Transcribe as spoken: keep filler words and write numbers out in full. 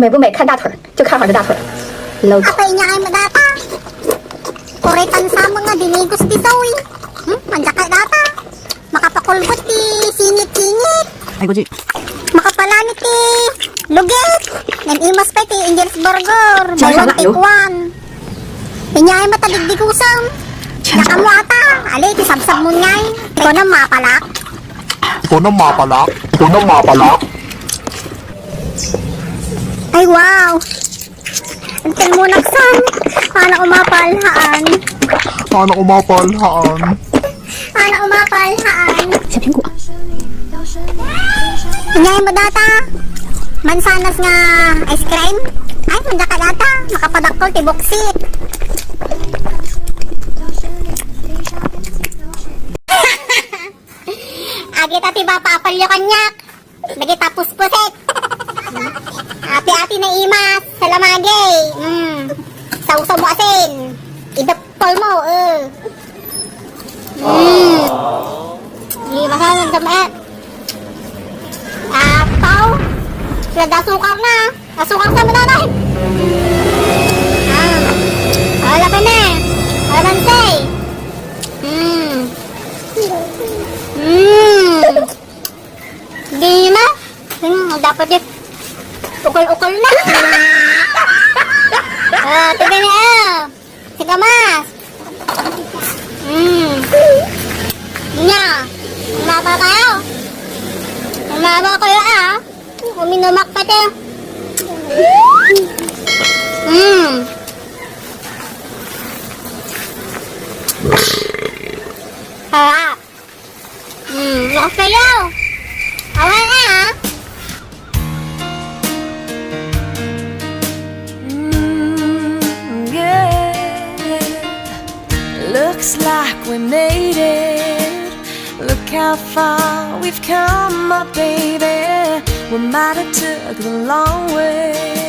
美不美？看大腿儿，就看好这大腿儿。Low. Apay, ania met data? Kuritan sa nga dinigos ti Zoe. Hmm? Ania met data? Makapakulbot ti singit-singit. Ay, guji. Makapalangi ti lugit. Naimas pay ti Angel's Burger. Buy one, take one. Ania met a digdigosem? Ania met data? Ali, ti sabsabmo ngay. Ikaw na mapalak. Ikaw na mapalak. Ikaw na mapalak. Ay, wow. Antel mo naksan. Anak, umapalhaan. Anak, umapalhaan. Anak, umapalhaan. Sabihin ko, ah. Ania met data? Mansanas nga ice cream? Ay, ania met data? Makapadakkel ti buksit. Agita ti mapapalyo kaniak. Dagita puspuset. Ati-ati naimas. Salamagi. Mm. Sawsawmo asin. Idappol mo. Eh. Mm. Di masalag sa mga. Apaw. Sila da asukar na. Asukar sa mga nanay. Ah. Wala pa na. Wala pa na. Mm. Mm. Di na. Hmm, dapat di. Ukol-ukol na. Ah, tabi na, ah. Sige, mas. Hmm. Nia. Mababa kayo. Mababa kayo, ah. Uminumak pa tayo. Hmm. Sarap. Hmm, okay, yo. Away na, ah. Mm, yeah. Looks like we made it. Look how far we've come, my baby. We might have took the long way.